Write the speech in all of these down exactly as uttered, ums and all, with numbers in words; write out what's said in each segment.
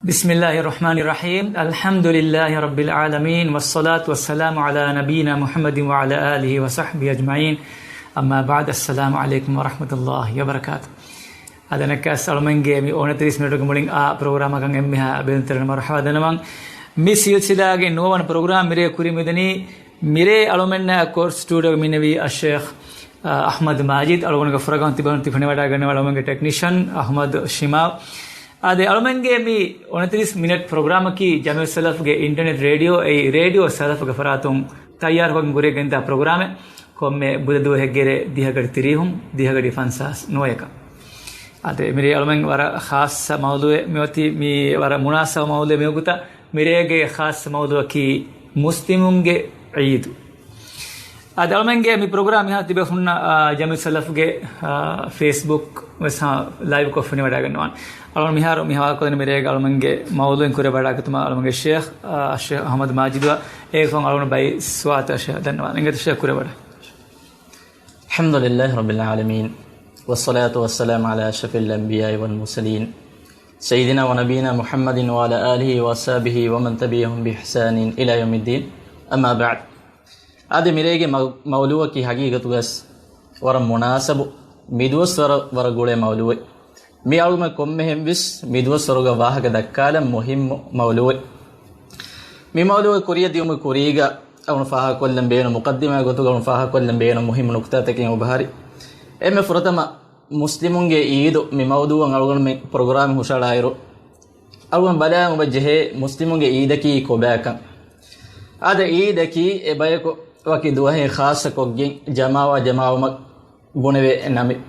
بسم الله الرحمن الرحيم. الحمد لله رب العالمين، والصلاة والسلام على نبينا محمد وعلى آله وصحبه أجمعين. أما بعد، السلام عليكم ورحمة الله وبركاته. އަދި އަނެއްކާސް އަޅުމެންގެ މި އޮނަތިރީސް މިނެޓުގެ މުޅިން އާ ޕްރޮގްރާމަކަށް އެންމެހާ ބެލުންތެރިން މަރުޙަބާ ދަންނަވަން. މި ސިލްސިލާގެ ނުވަވަނަ ޕްރޮގްރާމް މިރޭ ކުރިމަތިވެދެނީ މިރޭ އަޅުމެންނާ އެކު ސްޓޫޑިއޯގަ މިނެވި އައްޝޭޚް، އާ، އަޙްމަދު މާޖިދު. އަޅުގަނޑުގެ ފުރަގަހުން ތިބަހުން ތި ފޮނިވަޑައިގަންނަވާ އަޅުމެންގެ ޓެކްނިޝަން އަޙްމަދު ޝިމާލް. އާދެ، އަޅުމެންގެ މި އޮނަތިރީސް މިނެޓް ޕްރޮގްރާމަކީ ޖަމިއުއްސަލަފްގެ އިންޓަރނެޓް ރޭޑިއޯ، އެއީ ރޭޑިއޯ ސަލަފްގެ ފަރާތުން ތައްޔާރުކޮށްގެން ކުރިއަށް ގެންދާ ޕްރޮގްރާމެއް. ކޮންމެ ބުދަ ދުވަހެއްގެ ރޭ ދިހަ ގަޑި ތިރީހުން، ދިހަ ގަޑި ފަންސާސް ނުވަޔަކަށް. އާދެ، މިރޭ އަޅުމެން ވަރަށް ޚާއްޞަ މައުޟޫއެއް މިއޮތީ، މި ވަރަށް މުނާސަބަ މައުޟޫއެއް މިވަގުތަށް. މިރޭގެ ޚާއްޞަ މައުޟޫއަކީ މުސްލިމުންގެ ޢީދު. އާދެ، އަޅުމެންގެ މި ޕްރޮގްރާމް މިހާރު ތިބޭފުޅުންނަށް، އާ، ޖަމިއުއްސަލަފްގެ، އާ، ފޭސްބުކް ވެސް، އާ، ލައިވްކޮށް ފޮނިވަޑައިގަންނަވާނެ. އަޅުގަނޑު މިހާރު މި ހަވާލުކޮށްދޭނީ މިރޭގެ އަޅުމެންގެ މައުޟޫއިން ކުރިއަށް ވަޑައިގަތުމަށް އަޅުމެންގެ ޝޭޚް، އާ، ޝޭޚް އަޙްމަދު މާޖިދުއަށް. އޭގެފަހުން އަޅުގަނޑު ބައި ސުވާލުތައް ޝޭޚް ދަންނަވާނެ. އިނގޭތަ ޝޭޚް ކުރިއަށް ވަޑައި. الحمد لله رب العالمين، والصلاة والسلام على أشرف الأنبياء والمرسلين، سيدنا ونبينا محمد وعلى آله وأصحابه ومن تبعهم بإحسان إلى يوم الدين. أما بعد. އާދެ، މިރޭގެ މަ-، މައުޟޫއަކީ ހަގީގަތުގަސް ވަރަށް މުނާސަބު، މިދުވަސްވަރަށް ވަރަށް ގުޅޭ މައުޟޫއެއް. މި އަޅުގަނޑު ކޮންމެހެން ވެސް މިދުވަސްވަރުގަ ވާހަކަ ދައްކާލަން މުހިއްމު މައުޟޫއެއް. މި މައުޟޫއެއް ކުރިއަށް ދިޔުމުގެ ކުރީގަ އަޅުގަނޑު ފާހަގަކޮށްލަން ބޭނުން، މުޤައްދިމާ ގޮތުގަ އަޅުގަނޑު ފާހަގަކޮށްލަން ބޭނުން މުހިއްމު ނުކުތާތަކެއް އޮބަހަރި. އެންމެ ފުރަތަމަ މުސްލިމުންގެ ޢީދު މި މައުޟޫއަށް އަޅުގަނޑު މި ޕްރޮގްރާމް ހުށަހަޅާއިރު، އަޅުގަނޑު ބަލާން އޮބަ ޖެހޭ މުސްލިމުންގެ ޢީދަކީ ކޮބާކަން. އާދެ، ޢީދަކީ އެ ބަޔަކު ވަކި ދުވަހެއް ޚާއްޞަކޮށްގެން ޖަމާވާ ޖަމާވުމަށް ބުނެވޭ ނަމެއް.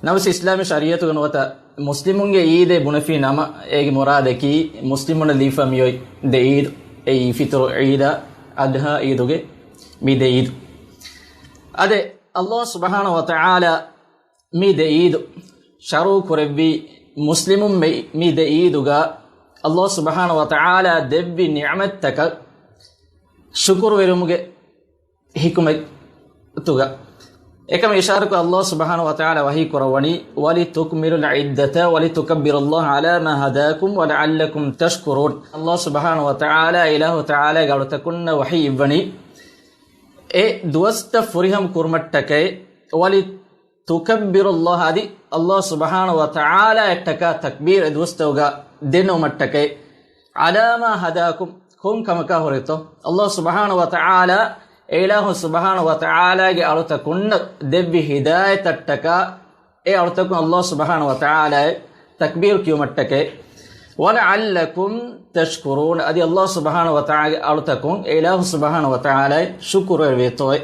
ނަމަވެސް އިސްލާމީ ޝަރީޢަތުގަ ނުވަތަ މުސްލިމުންގެ ޢީދޭ ބުނެފި ނަމަ، އޭގެ މުރާދަކީ މުސްލިމުންނަށް ލިބިފަ މިއޮތް ދެ ޢީދު، އެއީ ފިޠުރު ޢީދާ، އަޟްޙާ ޢީދުގެ މި ދެ ޢީދު. އާދެ، ﷲ ސުބްޙާނަހޫ ވަތަޢާލާ މި ދެ ޢީދު ޝަރުޢު ކުރެއްވީ މުސްލިމުން މި، މި ދެ ޢީދުގަ ﷲ ސުބްޙާނަހޫ ވަތަޢާލާ ދެއްވި ނިޢުމަތްތަކަށް ޝުކުރުވެރުމުގެ ޙިކުމަތުގަ. އެކަމަށް އިޝާރަތްކޮށް ﷲ ސުބްޙާނަހޫ ވަތަޢާލާ ވަޙީ ކުރައްވަނީ، وَلِتُكْمِلُوا الْعِدَّةَ وَلِتُكَبِّرُوا اللَّهَ عَلَىٰ مَا هَدَاكُمْ وَلَعَلَّكُمْ تَشْكُرُونَ. ﷲ ސުބްޙާނަހޫ ވަތަޢާލާ އިލާހު ތަޢާލާގެ އަޅުތަކުންނަށް ވަޙީ އިއްވަނީ، އެ ދުވަސްތައް ފުރިހަމަ ކުރުމަށްޓަކައި، وَلِتُكَبِّرُوا اللَّهَ، އަދި ﷲ ސުބްޙާނަހޫ ވަތަޢާލާއަށްޓަކާ ތަކްބީރު އެ ދުވަސްތަކުގަ ދެންނެވުމަށްޓަކައި، عَلَىٰ مَا هَدَاكُمْ، ކޮން ކަމަކާ ހުރެތޯ؟ ﷲ ސުބްޙާނަހޫ ވަތަޢާލާ، އެ އިލާހު ސުބްޙާނަހޫ ވަތަޢާލާގެ އަޅުތަކުންނަށް ދެއްވި ހިދާޔަތަށްޓަކާ، އެ އަޅުތަކުން ﷲ ސުބްޙާނަހޫ ވަތަޢާލާއަށް ތަކްބީރު ކިޔުމަށްޓަކައި، وَلَعَلَّكُمْ تَشْكُرُونَ، އަދި ﷲ ސުބްޙާނަހޫ ވަތަޢާލާގެ އަޅުތަކުން އެ އިލާހު ސުބްޙާނަހޫ ވަތަޢާލާއަށް ޝުކުރުވެރިވޭތޯއޭ.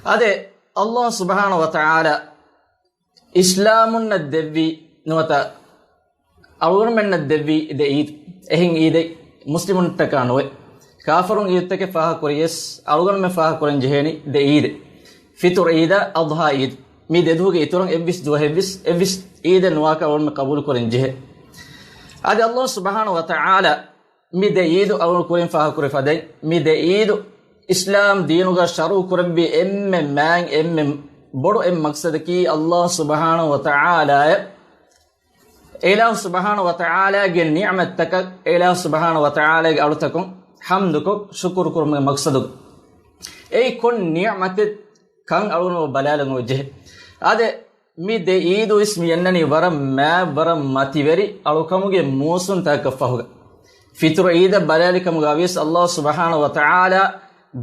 އާދެ، ﷲ ސުބްޙާނަހޫ ވަތަޢާލާ އިސްލާމުންނަށް ދެއްވި ނުވަތަ އަޅުގަނޑުމެންނަށް ދެއްވި ދެ ޢީދު. އެހެން ޢީދެއް މުސްލިމުންތަކާ ނުވޭ. ކާފަރުން ޢީދުތަކެއް ފާހަގަކުރިޔަސް، އަޅުގަނޑުމެން ފާހަގަކުރަން ޖެހޭނީ ދެ ޢީދެއް. ފިޠުރު ޢީދާ، އަޟްޙާ ޢީދު. މި ދެދުވަހުގެ އިތުރަށް އެއްވެސް ދުވަހެއްވެސް، އެއްވެސް ޢީދެއް ނުވާކަށް އަޅުގަނޑުމެން ޤަބޫލުކުރަން ޖެހޭ. އަދި ﷲ ސުބްޙާނަހޫ ވަތަޢާލާ މި ދެ ޢީދު އަޅުގަނޑު ކުރިން ފާހަގަކުރި ފަދައިން، މި ދެ ޢީދު އިސްލާމް ދީނުގަ ޝަރުޢު ކުރެއްވި އެންމެ މާތް އެންމެ ބޮޑު އެއް މަޤްޞަދަކީ ﷲ ސުބްޙާނަހޫ ވަތަޢާލާއަށް، އެ އިލާހު ސުބްޙާނަހޫ ވަތަޢާލާގެ ނިޢުމަތްތަކަށް އެ އިލާހު ސުބްޙާނަހޫ ވަތަޢާލާގެ އަޅުތަކުން ޙަމްދުކޮށް ޝުކުރު ކުރުމުގެ މަޤްޞަދުގަ. އެއީ ކޮން ނިޢުމަތެއް ކަން އަޅުގަނޑު ބަލާލަން އޮވެ ޖެހޭ. އާދެ، މި ދެ ޢީދު ވެސް މި އަންނަނީ ވަރަށް މާތް ވަރަށް މަތިވެރި އަޅުކަމުގެ މޫސުންތަކަށް ފަހުގަ. ފިޠުރު ޢީދަށް ބަލާލި ކަމުގަ ވިޔަސް ﷲ ސުބްޙާނަހޫ ވަތަޢާލާ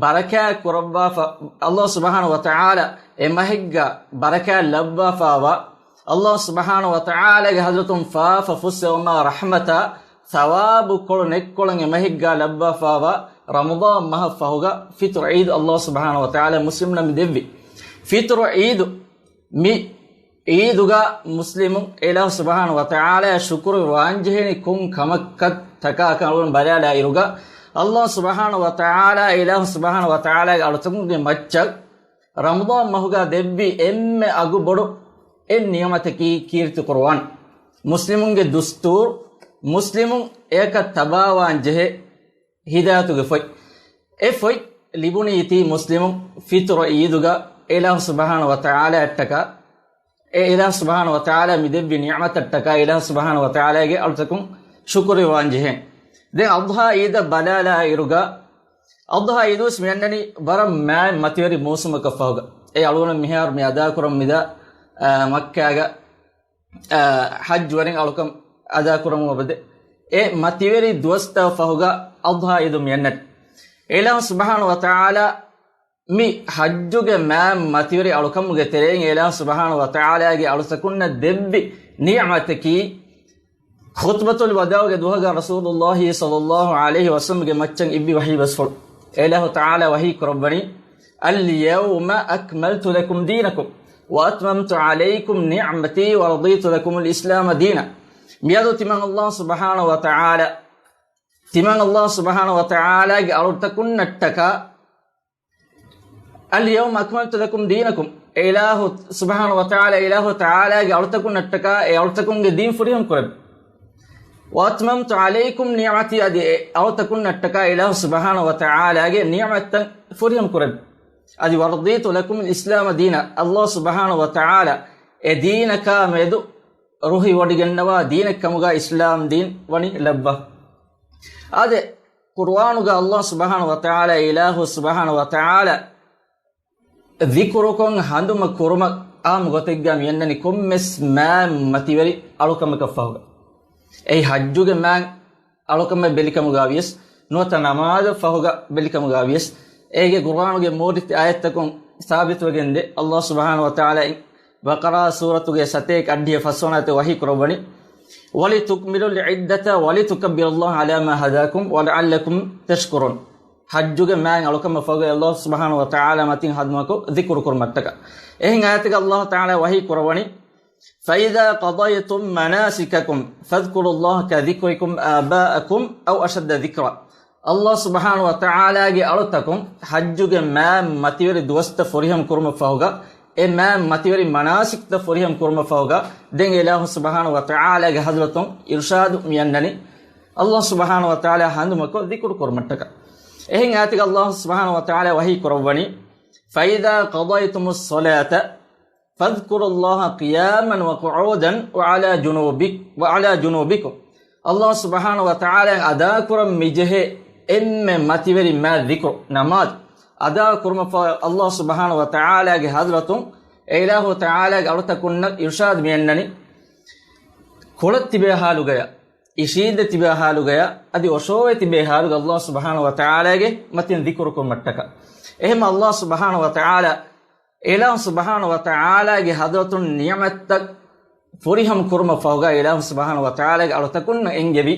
ބަރަކާތް ކުރައްވާފަ، ﷲ ސުބްޙާނަހޫ ވަތަޢާލާ އެ މަހެއްގަ ބަރަކާތް ލައްވާފައިވާ، ﷲ ސުބްޙާނަހޫ ވަތަޢާލާގެ ޙަޟްރަތުން ފާފަ ފުއްސެވުމާ ރަޙްމަތާ ޘަވާބު ކޮޅު ނެތްކޮޅުން އެ މަހެއްގަ ލައްވާފައިވާ ރަމަޟާން މަހަށް ފަހުގަ ފިޠުރު ޢީދު ﷲ ސުބްޙާނަހޫ ވަތަޢާލާ މުސްލިމުންނަށް މި ދެއްވި. ފިޠުރު ޢީދު މި ޢީދުގަ މުސްލިމުން އެ އިލާހު ސުބްޙާނަހޫ ވަތަޢާލާއަށް ޝުކުރު ވާންޖެހޭނީ ކޮން ކަމަކަށް ތަކާކަން އަޅުގަނޑު ބަލާލާއިރުގަ، ﷲ ސުބްޙާނަހޫ ވަތަޢާލާ، އެ އިލާހު ސުބްޙާނަހޫ ވަތަޢާލާގެ އަޅުތަކުންގެ މައްޗަށް ރަމަޟާން މަހުގަ ދެއްވި އެންމެ އަގުބޮޑު އެއް ނިޢުމަތަކީ ކީރިތި ޤުރުއާން. މުސްލިމުންގެ ދުސްތޫރު، މުސްލިމުން އެޔަކަށް ތަބާވާން ޖެހޭ ހިދާޔަތުގެ ފޮތް. އެ ފޮތް ލިބުނީތީ މުސްލިމުން ފިޠުރު ޢީދުގަ އެ އިލާހު ސުބްޙާނަހޫ ވަތަޢާލާއަށްޓަކާ، އެ އިލާހު ސުބްޙާނަހޫ ވަތަޢާލާ މި ދެއްވި ނިޢުމަތަށްޓަކާ އެ އިލާހު ސުބްޙާނަހޫ ވަތަޢާލާގެ އަޅުތަކުން ޝުކުރިވާން ޖެހޭން. ދެން އަޟްޙާ ޢީދަށް ބަލާލާ އިރުގަ، އަޟްޙާ ޢީދުވެސް މިއަންނަނީ ވަރަށް މާތް މަތިވެރި މޫސުމަކަށް ފަހުގަ. އެ އަޅުގަނޑު މިހާރު މި އަދާކުރަން މިދާ، އާ، މައްކާގަ، އާ، ޙައްޖު ވަނީ އަޅުކަން އަދާކުރަމުން އެބަދޭ. އެ މަތިވެރި ދުވަސްތައް ފަހުގަ އަޟްޙާ ޢީދު މިއަންނަނީ. އެ އިލާހު ސުބްޙާނަހޫ ވަތަޢާލާ މި ޙައްޖުގެ މާތް މަތިވެރި އަޅުކަމުގެ ތެރެއިން އެ އިލާހު ސުބްޙާނަހޫ ވަތަޢާލާގެ އަޅުތަކުންނަށް ދެއްވި ނިޢުމަތަކީ، ޚުޠުބަތުލް ވަދާޢުގެ ދުވަހުގަ ރަސޫލުﷲ ޞައްލަﷲ ޢަލައިހި ވަސައްލަމްގެ މައްޗަށް އިއްވި ވަޙީ ބަސްފުޅު. އެ އިލާހު ތަޢާލާ ވަޙީ ކުރައްވަނީ، اليوم أكملت لكم دينكم وأتممت عليكم نعمتي ورضيت لكم الإسلام دينا. މިއަދު ތިމަން ﷲ ސުބްޙާނަހޫ ވަތަޢާލާ، ތިމަން ﷲ ސުބްޙާނަހޫ ވަތަޢާލާގެ އަޅުތަކުންނަށްޓަކާ، اليوم أكملت لكم دينكم، އެ އިލާހު ސުބްޙާނަހޫ ވަތަޢާލާ، އެ އިލާހު ތަޢާލާގެ އަޅުތަކުންނަށްޓަކާ އެ އަޅުތަކުންގެ ދީން ފުރިހަމަ ކުރެއްވި. وأتممت عليكم نعمتي، އަދި އެ އަޅުތަކުންނަށްޓަކާ އެ އިލާހު ސުބްޙާނަހޫ ވަތަޢާލާގެ ނިޢުމަތްތައް ފުރިހަމަ ކުރެއްވި. އަދި ورضيت لكم الإسلام دينا، ﷲ ސުބްޙާނަހޫ ވަތަޢާލާ އެ ދީނަކާ މެދު ރުހިވޮޑިގަންނަވާ ދީނެއް ކަމުގަ އިސްލާމް ދީން ވަނީ ލައްވާ. އާދެ، ޤުރުއާނުގަ ﷲ ސުބްޙާނަހޫ ވަތަޢާލާ، އިލާހު ސުބްޙާނަހޫ ވަތަޢާލާ ޛިކުރުކޮށް ހަނދުމަ ކުރުމަށް އާއްމު ގޮތެއްގަ މިއަންނަނީ ކޮންމެސް މާތް މަތިވެރި އަޅުކަމަކަށް ފަހުގަ. އެއީ ޙައްޖުގެ މާތް އަޅުކަމެއް ބެލިކަމުގަ ވިޔަސް، ނުވަތަ ނަމާދަށް ފަހުގަ ބެލިކަމުގަ ވިޔަސް، އޭގެ ޤުރުއާނުގެ މޫރިތި އާޔަތްތަކުން ސާބިތުވެގެންދޭ. ﷲ ސުބްޙާނަހޫ ވަތަޢާލާ ބަޤަރާ ސޫރަތުގެ ސަތޭކަ އަށްޑިހަ ފަސްވަނަ އާޔަތު ވަޙީ ކުރައްވަނީ، ولتكملوا العدة ولتكبروا الله على ما هداكم ولعلكم تشكرون. ޙައްޖުގެ މާތް އަޅުކަމަށް ފަހުގަ ﷲ ސުބްޙާނަހޫ ވަތަޢާލާ މަތިން ހަނދުމަކޮށް ޛިކުރު ކުރުމަށްޓަކާ. އެހެން އާޔަތެއްގަ ﷲ ތަޢާލާ ވަޙީ ކުރައްވަނީ، فإذا قضيتم مناسككم فاذكروا الله كذكركم آباءكم أو أشد ذكرا. ﷲ ސުބްޙާނަހޫ ވަތަޢާލާގެ އަޅުތަކުން ޙައްޖުގެ މާތް މަތިވެރި ދުވަސްތައް ފުރިހަމަ ކުރުމަށް ފަހުގަ، އެ މާތް މަތިވެރި މަނާސިކްތައް ފުރިހަމަ ކުރުމަށް ފަހުގަ، ދެން އެ އިލާހު ސުބްޙާނަހޫ ވަތަޢާލާގެ ޙަޟްރަތުން އިރުޝާދު މިއަންނަނީ، ﷲ ސުބްޙާނަހޫ ވަތަޢާލާ ހަނދުމަކޮށް ޛިކުރު ކުރުމަށްޓަކާ. އެހެން އާޔަތެއްގަ ﷲ ސުބްޙާނަހޫ ވަތަޢާލާ ވަޙީ ކުރައްވަނީ، فإذا قضيتم الصلاة فاذكروا الله قياما وقعودا وعلى جنوبك، وعلى جنوبكم. ﷲ ސުބްޙާނަހޫ ވަތަޢާލާ އަދާކުރަން މިޖެހޭ އެންމެ މަތިވެރި މާތް ޛިކުރު، ނަމާދު އަދާކުރުމަށްފަހު، ﷲ ސުބްޙާނަހޫ ވަތަޢާލާގެ ޙަޟްރަތުން އެ އިލާހު ތަޢާލާގެ އަޅުތަކުންނަށް އިރުޝާދު މިއަންނަނީ، ކޮޅަށް ތިބޭ ޙާލުގަޔާ، އިށީނދެ ތިބޭ ޙާލުގަޔާ، އަދި އޮށޯވެ ތިބޭ ޙާލުގަ ﷲ ސުބްޙާނަހޫ ވަތަޢާލާގެ މަތިން ޛިކުރު ކުރުމަށްޓަކާ. އެހެންމަ ﷲ ސުބްޙާނަހޫ ވަތަޢާލާ އެ އިލާހު ސުބްޙާނަހޫ ވަތަޢާލާގެ ޙަޟްރަތުން ނިޢުމަތްތައް ފުރިހަމަ ކުރުމަށް ފަހުގަ، އެ އިލާހު ސުބްޙާނަހޫ ވަތަޢާލާގެ އަޅުތަކުންނަށް އެންގެވި،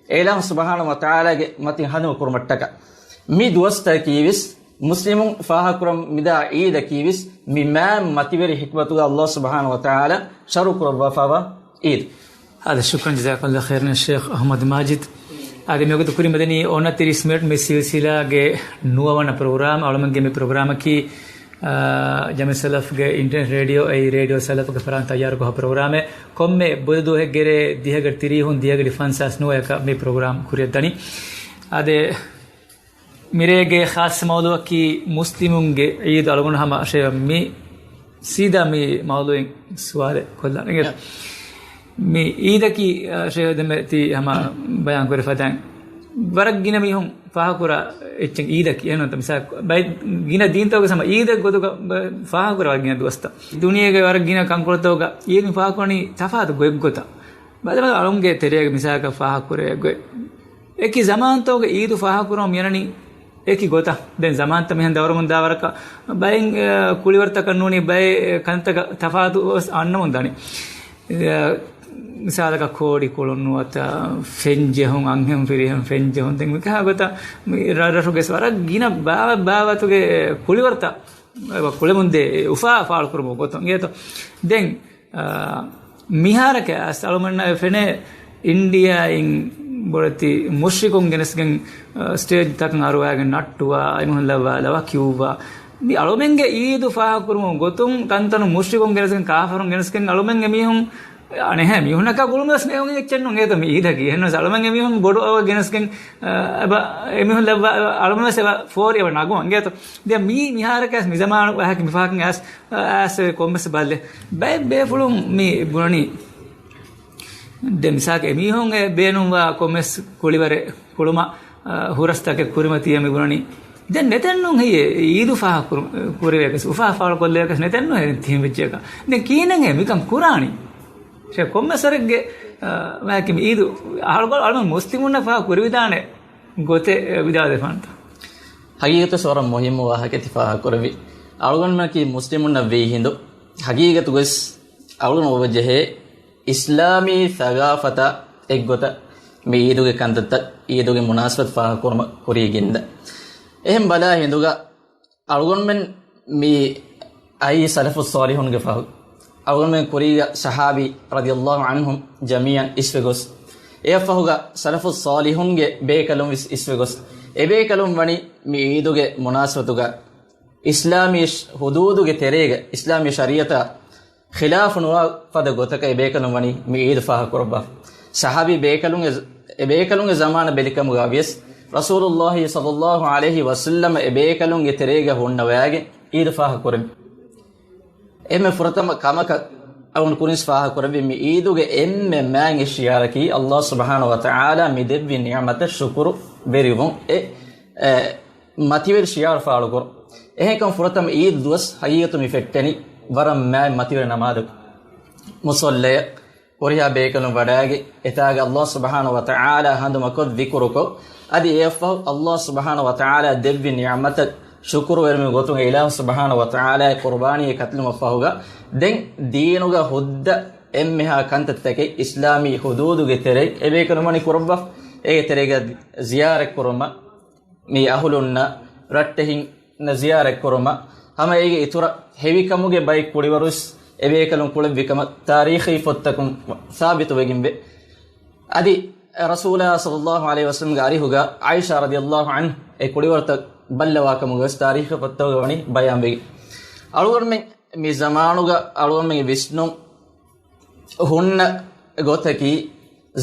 އެ އިލާހު ސުބްޙާނަހޫ ވަތަޢާލާގެ މަތިން ހަނދުމަ ކުރުމަށްޓަކާ. މި ދުވަސްތަކީވެސް މުސްލިމުން ފާހަގަކުރަން މިދާ ޢީދަކީވެސް މި މާތް މަތިވެރި ޙިކްމަތުގަ ﷲ ސުބްޙާނަހޫ ވަތަޢާލާ ޝަރުޢު ކުރައްވާފައިވާ ޢީދު. އާދެ، ޝުކްރަން ޖަޒާކަﷲ ޚައިރަން ޝޭޚް އަޙްމަދު މާޖިދު. އާދެ، މިވަގުތު ކުރިމަދަނީ އޮނަތިރީސް މިނެޓް މި ސިލްސިލާގެ ނުވަވަނަ ޕްރޮގްރާމް. އަޅުމެންގެ މި ޕްރޮގްރާމަކީ، އާ، ޖަމިއްޔަތު ސަލަފްގެ އިންޓަރނެޓް ރޭޑިއޯ، އެއީ ރޭޑިއޯ ސަލަފްގެ ފަރާތުން ތައްޔާރުކޮށް ޕްރޮގްރާމެއް. ކޮންމެ ބުދު ދުވަހެއްގެ ރޭ ދިހަގަޑި ތިރީހުން ދިހަގަޑި ފަންސާސް ނުވަޔަކަށް މި ޕްރޮގްރާމް ކުރިއަށް ދަނީ. އާދެ، މިރޭގެ ޚާއްޞަ މައުޟޫޢަކީ މުސްލިމުންގެ ޢީދު. އަޅުގަނޑު ހަމަ ޝޭވަ މި ސީދާ މި މައުޟޫޢިން ސުވާލެއް ކޮށްލާނެ. މި ޢީދަކީ، އަ، ޝޭވަ ދެންމެ ތި ހަމަ ބަޔާން ކުރެ ފަދައިން ވަރަށް ގިނަ މީހުން ފާހަގަކުރާ އެއްޗެއް ޢީދަކީ. އެހެންނުތަ މިސާލަކަށް ބައެއް ގިނަ ދީންތަކުގެ ހަމަ ޢީދެއް ގޮތުގަ ބަ-، ފާހަގަކުރާ ވަރަށް ގިނަ ދުވަސްތައް. ދުނިޔޭގެ ވަރަށް ގިނަ ކަންކޮޅުތަކުގަ ޢީދު މި ފާހަގަކުރަނީ ތަފާތު ގޮތްގޮތަށް. ބައެއް އަޅުންގެ ތެރޭގަ މިސާލަކަށް ފާހަގަކުރޭ ގޮތް. އެކި ޒަމާންތަކުގެ ޢީދު ފާހަގަކުރަމުން މިއަންނަނީ އެކި ގޮތަށް. ދެން ޒަމާންތައް މިހެން ދައުރުމުން ދާ ވަރަކަށް ބައެއް، އަ، ކުޅިވަރުތަކަށް ނޫނީ ބައެއް ކަންތަކަށް ތަފާތު ވެސް އަންނަމުން ދަނީ. އަ، މިސާލަކަށް ކޯޑި ކުޅުން ނުވަތަ ފެން ޖެހުން، އަންހެން ފިރިހެން ފެން ޖެހުން. ދެން މިކަހަލަ ގޮތަށް މި ރަށްރަށުގެ ވަރަށް ގިނަ ބާ-، ބާވަތުގެ ކުޅިވަރުތައް ކުޅެމުންދޭ އުފާ ފާޅުކުރުމުގެ ގޮތުން އިނގޭތޯ. ދެން، އާ، މިހާރަކަށް އަސް އަޅުމެންނަށް ފެނޭ އިންޑިއާއިން ބޮޑެތި މުޝްރިކުން ގެނެސްގެން، އާ، ސްޓޭޖްތަކަށް އަރުވާގެން ނައްޓުވާ، އެމީހުން ލައްވާ ލަވަ ކިޔުއްވާ. މި އަޅުމެންގެ ޢީދު ފާހަގަކުރުމުގެ ގޮތުން ކަންތަނު މުޝްރިކުން ގެނެސްގެން ކާފަރުން ގެނެސްގެން އަޅުމެން އެމީހުން އަނެއްހެން މީހުންނަކާ ގުޅުމަށް ނޭނގުނީ އެއްޗެއް ނޫން އިނގޭތޯ މި ޢީދަކީ. އެހެންނަމަވެސް އަޅުމެން އެމީހުން ބޮޑު އަވަ ގެނެސްގެން، އަ، އެބަ އެމީހުން ލައްވާ އަޅުމެން ވެސް އެބަ ފޯރި އެބަ ނަގުން އިނގޭތޯ. ދެން މީ މިހާރަކަސް މި ޒަމާނު އަހަކި މި ފަހަކަށް އަސް، އަ، އަސް ކޮންމެސް ބައްލެ. ބައެއް ބޭފުޅުން މި ބުނަނީ ދެން މިސާލަކަށް އެމީހުން އެ ބޭނުންވާ ކޮންމެސް ކުޅިވަރެއް ކުޅުމަށް، އާ، ހުރަސްތަކެއް ކުރިމަތީ މި ބުނަނީ. ދެން ނެތެއްނު ހެއްޔޭ އީދު ފާހަގަ ކުރު-، ކުރެވޭކަސް، އުފާ ފާޅުކޮށްލޭކަސް ނެތެއްނު ހެއްޔޭ ތިހެން ވެއްޖެއަކަށް. ދެން ކިހިނެއް ހެއްޔޭ މިކަން ކުރާނީ؟ ޝޭޚް ކޮންމެސް ވަރެއްގެ، އާ، މާކި މި އީދު އަޅުގަ-، އަޅުގަނޑު މުސްލިމުންނަށް ފާހަގަ ކުރެވިދާނެ ގޮތެއް، އެ، ވިދާޅުވެފާނެތަ؟ ހަގީގަތަށް ވަރަށް މުހިއްމު ވާހަކައެއް ތި ފާހަގަ ކުރެއްވި. އަޅުގަނޑުމަކީ މުސްލިމުންނަށް ވީ ހިނދު، ހަގީގަތުގަސް އަޅުގަނޑު އޮވަޖެހޭ އިސްލާމީ ސަގާފަތާ އެއްގޮތަށް މި އީދުގެ ކަންތައްތައް، އީދުގެ މުނާސަބަތު ފާހަގަކުރުމަށް ކުރީގެންދަ. އެހެން ބަލާ ހިނދުގަ އަޅުގަނޑުމެން މި އައީ ސަލަފުއް ޞާލިޙުންގެ ފަހު. އަޅުގަނޑުމެން ކުރީގަ ޞަޙާބީ ރަޟިޔަﷲ ޢަންހުމް ޖަމީޢަން އިސްވެ ގޮސް، އެއަށްފަހުގަ ސަލަފުއް ޞާލިޙުންގެ ބޭކަލުން ވެސް އިސްވެ ގޮސް، އެބޭކަލުން ވަނީ މި ޢީދުގެ މުނާސަބަތުގަ އިސްލާމީ ހުދޫދުގެ ތެރޭގަ، އިސްލާމީ ޝަރީޢަތާ ޚިލާފު ނުވާ ފަދަ ގޮތަކަށް އެބޭކަލުން ވަނީ މި ޢީދު ފާހަގަކުރައްވާފަ. ޞަޙާބީ ބޭކަލުންގެ، އެބޭކަލުންގެ ޒަމާނަށް ބެލިކަމުގަ ވިޔަސް، ރަސޫލުﷲ ޞައްލަﷲ ޢަލައިހި ވަސައްލަމަ އެބޭކަލުންގެ ތެރޭގަ ހުންނަވައިގެން ޢީދު ފާހަގަކުރެއްވި. އެންމެ ފުރަތަމަ ކަމަކަށް އަޅުގަނޑު ކުރިންސް ފާހަގަކުރެއްވި މި ޢީދުގެ އެންމެ މާތް ޝިޢާރަކީ، ﷲ ސުބްޙާނަހޫ ވަތަޢާލާ މި ދެއްވި ނިޢުމަތަށް ޝުކުރު ވެރިވުން. އެ، އެ، މަތިވެރި ޝިޢާރު ފާޅުކުރުން. އެހެންކަމުން ފުރަތަމަ ޢީދު ދުވަސް ހަގީގަތު މި ފެއްޓެނީ ވަރަށް މާތް މަތިވެރި ނަމާދަކު. މުޞައްލަޔަށް ހުރިހާ ބޭކަލުން ވަޑައިގެން، އެތާގަ ﷲ ސުބްޙާނަހޫ ވަތަޢާލާ ހަނދުމަކޮށް ޛިކުރުކޮށް، އަދި އެއަށްފަހު ﷲ ސުބްޙާނަހޫ ވަތަޢާލާ ދެއްވި ނިޢުމަތަށް ޝުކުރުވެރިވުމުގެ ގޮތުން އެ އިލާހު ސުބްޙާނަހޫ ވަތަޢާލާ ޤުރުބާނީ ކަތިލުމަށްފަހުގަ، ދެން ދީނުގަ ހުއްދަ އެންމެހާ ކަންތައްތަކެއް އިސްލާމީ ހުދޫދުގެ ތެރެއިން އެބޭކަލުން ވަނީ ކުރައްވާފަ. އޭގެ ތެރޭގަ ޒިޔާރަތްކުރުމަށް، މި އަހުލުންނަށް، ރައްޓެހިންނަށް ޒިޔާރަތްކުރުމަށް، ހަމަ އޭގެ އިތުރަށް ހެވިކަމުގެ ބައެއް ކުޅިވަރުވެސް އެބޭކަލުން ކުޅެއްވި ކަމަށް ތާރީޚީ ފޮތްތަކުން ސާބިތުވެގެންވޭ. އަދި ރަސޫލާ ޞައްލަﷲ ޢަލައިހި ވަސައްލަމްގެ އަރިހުގަ ޢާއިޝާ ރަޟިޔަﷲ ޢަންހާ އެ ކުޅިވަރުތައް ބައްލަވާ ކަމުގަވެސް ތާރީޚީ ފޮތްތަކުގަ ވަނީ ބަޔާންވެގެން. އަޅުގަނޑުމެން މި ޒަމާނުގަ އަޅުގަނޑުމެންގެ ވިސްނުން ހުންނަ ގޮތަކީ،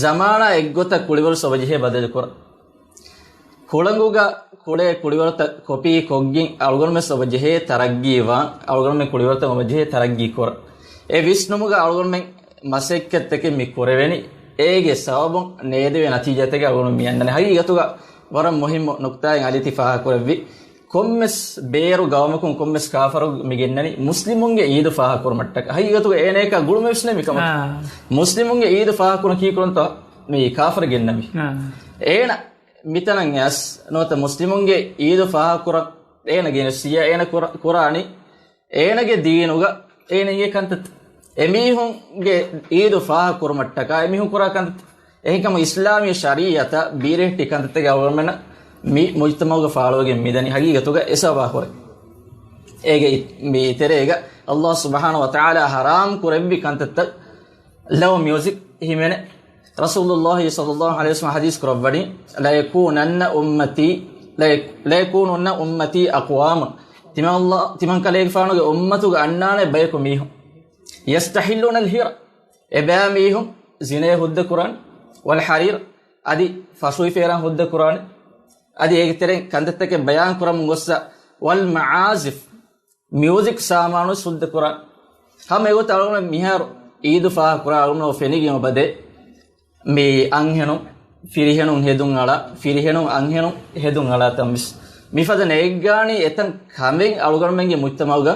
ޒަމާނާ އެއްގޮތަށް ކުޅިވަރު ސޮބަޖެހޭ ބަދަލުކުރަން. ހުޅަނގުގަ ކުޅޭ ކުޅިވަރުތައް ކޮޕީ ކޮށްގެން އަޅުގަނޑުމެން ސޮބަޖެހޭ ތަރައްގީވާން، އަޅުގަނޑުމެން ކުޅިވަރުތައް އޮބަޖެހޭ ތަރައްގީ ކުރަން. އެ ވިސްނުމުގަ އަޅުގަނޑުމެން މަސައްކަތްތަކެއް މި ކުރެވެނީ، އޭގެ ސަބަބުން ނޭދެވޭ ނަތީޖާތަކެއް އަޅުގަނޑު މި އަންނަނީ. ހަގީގަތުގަ ވަރަށް މުހިއްމު ނުކުތާއެއް އަލީ ތި ފާހަގަކުރެއްވި. ކޮންމެސް ބޭރު ގައުމަކުން ކޮންމެސް ކާފަރު މި ގެންނަނީ މުސްލިމުންގެ ޢީދު ފާހަގަކުރުމަށްޓަކާ. ހަގީގަތުގަ އޭނަޔަކާ ގުޅުމެއްވެސް ނެތް މިކަމަށް. އާ. މުސްލިމުންގެ ޢީދު ފާހަގަކުރަން ކީކުރަންތޯ މި ކާފަރު ގެންނަމީ. އާ. އޭނަ މިތަނަށް އައިސް ނުވަތަ މުސްލިމުންގެ ޢީދު ފާހަގަކުރަން އޭނަ ގެނެސް ސިޔާ އޭނަ ކުރ-، ކުރާނީ އޭނަގެ ދީނުގަ އޭނަ އިނގޭ ކަންތައް. އެމީހުންގެ ޢީދު ފާހަގަކުރުމަށްޓަކާ އެމީހުން ކުރާ ކަންތައް. އެހެންކަމުން އިސްލާމީ ޝަރީޢަތަށް ބީރެހެއްޓި ކަންތައްތަކެއް އަޅުގަނޑުމެންނަށް މި މުޖްތަމަޢުގަ ފާޅުވެގެން މިދަނީ ހަގީގަތުގަ އެ ސަބަބާ ހުރެ. އޭގެ އި-، މި ތެރޭގަ ﷲ ސުބްޙާނަހޫ ވަތަޢާލާ ޙަރާމް ކުރެއްވި ކަންތައްތައް ލައު މިއުޒިކް ހިމެނޭ. ރަސޫލުﷲ ޞައްލަﷲ ޢަލައިހި ވަސައްލަމަ ޙަދީޘް ކުރައްވަނީ، "ليكونن أمتي، ليكونن أمتي أقوام." ތިމަން ﷲ، ތިމަން ކަލޭގެފާނުގެ އުއްމަތުގަ އަންނާނެ ބަޔަކު މީހުން. "يستحلون الحر." އެބައިމީހުން ޒިނޭ ހުއްދަ ކުރާނެ. "والحرير." އަދި ފަށުވި ފޭރާން ހުއްދަ ކުރާނެ. އަދި އޭގެ ތެރެއިން ކަންތައްތަކެއް ބަޔާން ކުރަމުން ގޮއްސަ، "والمعازف." މިއުޒިކް ސާމާނު ސުއްދަ ކުރާން. ހަމަ އެގޮތަށް އަޅުގަނޑު މިހާރު ޢީދު ފާހަގަކުރާ އަޅުގަނޑު ފެނިގެން އޮބަދޭ. މި އަންހެނުން ފިރިހެނުން ހެދުން އަޅާ، ފިރިހެނުން އަންހެނުން ހެދުން އަޅާ ތަންވެސް. މިފަދަ ނޭއްގާނީ އެތަން ކަމެއް އަޅުގަނޑުމެންގެ މުޖްތަމަޢުގަ